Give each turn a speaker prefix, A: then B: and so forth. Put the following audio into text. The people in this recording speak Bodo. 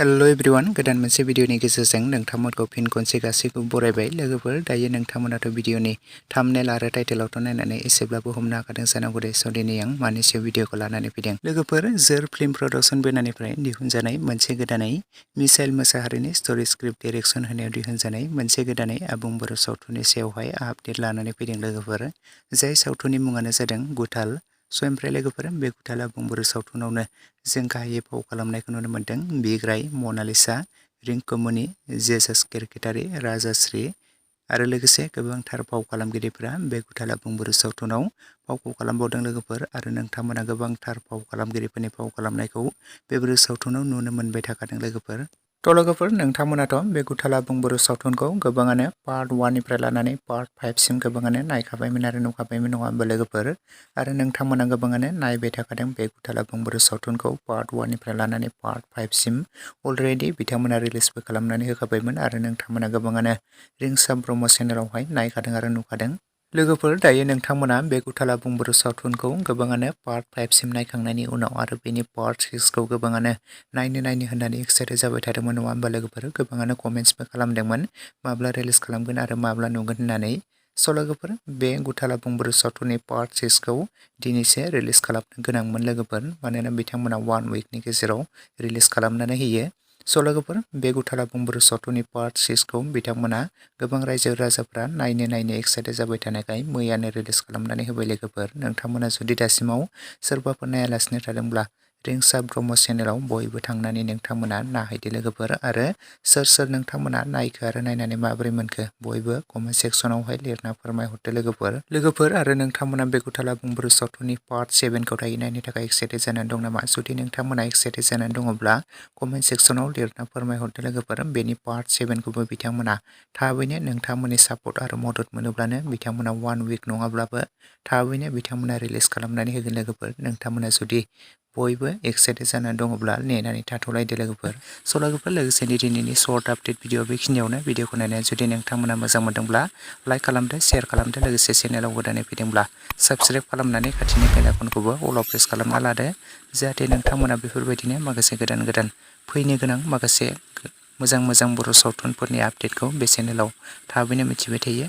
A: हेलो एवरीवन गोदान मोनसे भिडिअनि गेजेरजों नोंथांमोनखौ फिन खनसे गासैखौबो बरायबाय लोगोफोर दायो नोंथांमोनाथ' भिडिअनि थाम्बनेल आरो टाइटेलावथ' नायनानै एसेब्लाबो हमनो हाखादों जानांगौ दे स' दिनै आं मानि सायाव भिडिअखौ लानानै फैदों लोगोफोर जोर फिल्म प्रडाक्सन बेनारनिफ्राय दिहुनजानाय मोनसे गोदानै मिसाइल मोसाहारिनि स्ट'रि स्क्रिप्ट डाइरेक्सन होनायाव दिहुनजानाय मोनसे गोदानै आबुं बर' सावथुननि सायावहाय आपडेट लानानै फैदों लोगोफोर जाय सावथुननि मुङानो जादों गुथाल स' ओमफ्राय लोगोफोर बे गुथाल आबुं बर' सावथुनावनो जों गाहायै फाव खालामनायखौ नुनो मोन्दों बिग्राय मनालिसा रिंकुमनि जेसास केरकेटारि राजाश्री आरो लोगोसे गोबांथार फाव खालामगिरिफोरा बे गुथाल आबुं बर' सावथुनाव फावखौ खालामबावदों लोगोफोर आरो नोंथांमोना गोबांथार फाव खालामगिरिफोरनि फाव खालामनायखौ बे बर' सावथुनाव नुनो मोनबाय थाखादों लोगोफोर थ' लोगोफोर नोंथांमोनाथ' बे गुथाल आबुं बर' सावथुनखौ गोबाङानो पार्ट 1 निफ्राय लानानै पार्ट 5 सिम गोबाङानो नायखाबायमोन आरो नुखाबायमोन नङा होमबा लोगोफोर आरो नोंथांमोना गोबाङानो नायबाय थाखादों बे गुथाल आबुं बर' सावथुनखौ पार्ट 1 निफ्राय लानानै पार्ट 5 सिम अलरेडि बिथांमोना रिलिजबो खालामनानै होखाबायमोन आरो नोंथांमोना गोबाङानो रिंसा ब्रह्म चेनेलावहाय नायखादों आरो नुखादों लोगोफोर दायो नोंथांमोना बे गुथाल आबुं बर' सावथुनखौ गोबाङानो पार्ट 5 सिम नायखांनायनि उनाव आरो बेनि पार्ट 6 खौ गोबाङानो नायनो होननानै एक्साइटेड जाबाय थादोंमोन नङा होमबा लोगोफोर गोबाङानो कमेन्ट्सबो खालामदोंमोन माब्ला रिलिज खालामगोन आरो माब्ला नुगोन होननानै स' लोगोफोर बे गुथाल आबुं बर' सावथुननि पार्ट 6 खौ दिनैसो रिलिज खालामनो गोनांमोन लोगोफोर मानोना बिथांमोना 1 उइकनि गेजेराव रिलिज खालामनानै होयो स' लोगोफोर बे गुथाल आबुं बर' सावथुननि पार्ट 6 खौ बिथांमोना गोबां रायजो राजाफ्रा नायनो एक्साइटेड जाबाय थानायखाय मैयानो रिलिज खालामनानै होबाय लोगोफोर नोंथांमोना जुदि दासिमाव सोरबाफोर नायालासिनो थादोंब्ला रिंसा ब्रह्म चेनेलाव बयबो थांनानै नोंथांमोना नायहैदो लोगोफोर आरो सोर नोंथांमोना नायखो आरो नायनानै माबोरै मोनखो बयबो कमेन्ट सेक्सनावहाय लिरना फोरमायहरदो लोगोफोर आरो नोंथांमोना बे गुथाल आबुं बर' सावथुननि पार्ट 7 खौ दायो नायनो थाखाय एक्साइटेड जानानै दं नामा जुदि नोंथांमोना एक्साइटेड जानानै दङब्ला कमेन्ट सेक्सनाव लिरना फोरमायहरदो लोगोफोर बेनि पार्ट 7 खौबो बिथांमोना थाबैनो नोंथांमोननि सापर्ट आरो मदद मोनोब्लानो बिथांमोना 1 उइक नङाब्लाबो थाबैनो बिथांमोना रिलिज खालामनानै होगोन लोगोफोर नोंथांमोना जुदि बयबो एक्साइटेड जानानै दङब्ला नेनानै थाथ'लायदो लोगोफोर स' लोगोफोर लोगोसेनो दिनैनि सर्ट आपडेट भिडिअ बेखिनियावनो भिडिअखौ नायनानै जुदि नोंथांमोना मोजां मोनदोंब्ला लाइक खालामदो शेयार खालामदो लोगोसे चेनेलाव गोदानै फैदोंब्ला साबस्क्राइब खालामनानै खाथिनि बेल आइकनखौबो अलाव प्रेस खालामना लादो जाहाथे नोंथांमोना बेफोरबायदिनो माखासे गोदान फैनो गोनां माखासे मोजां बर' सावथुनफोरनि आपडेटखौ बे चेनेलाव थाबैनो मिथिबाय थायो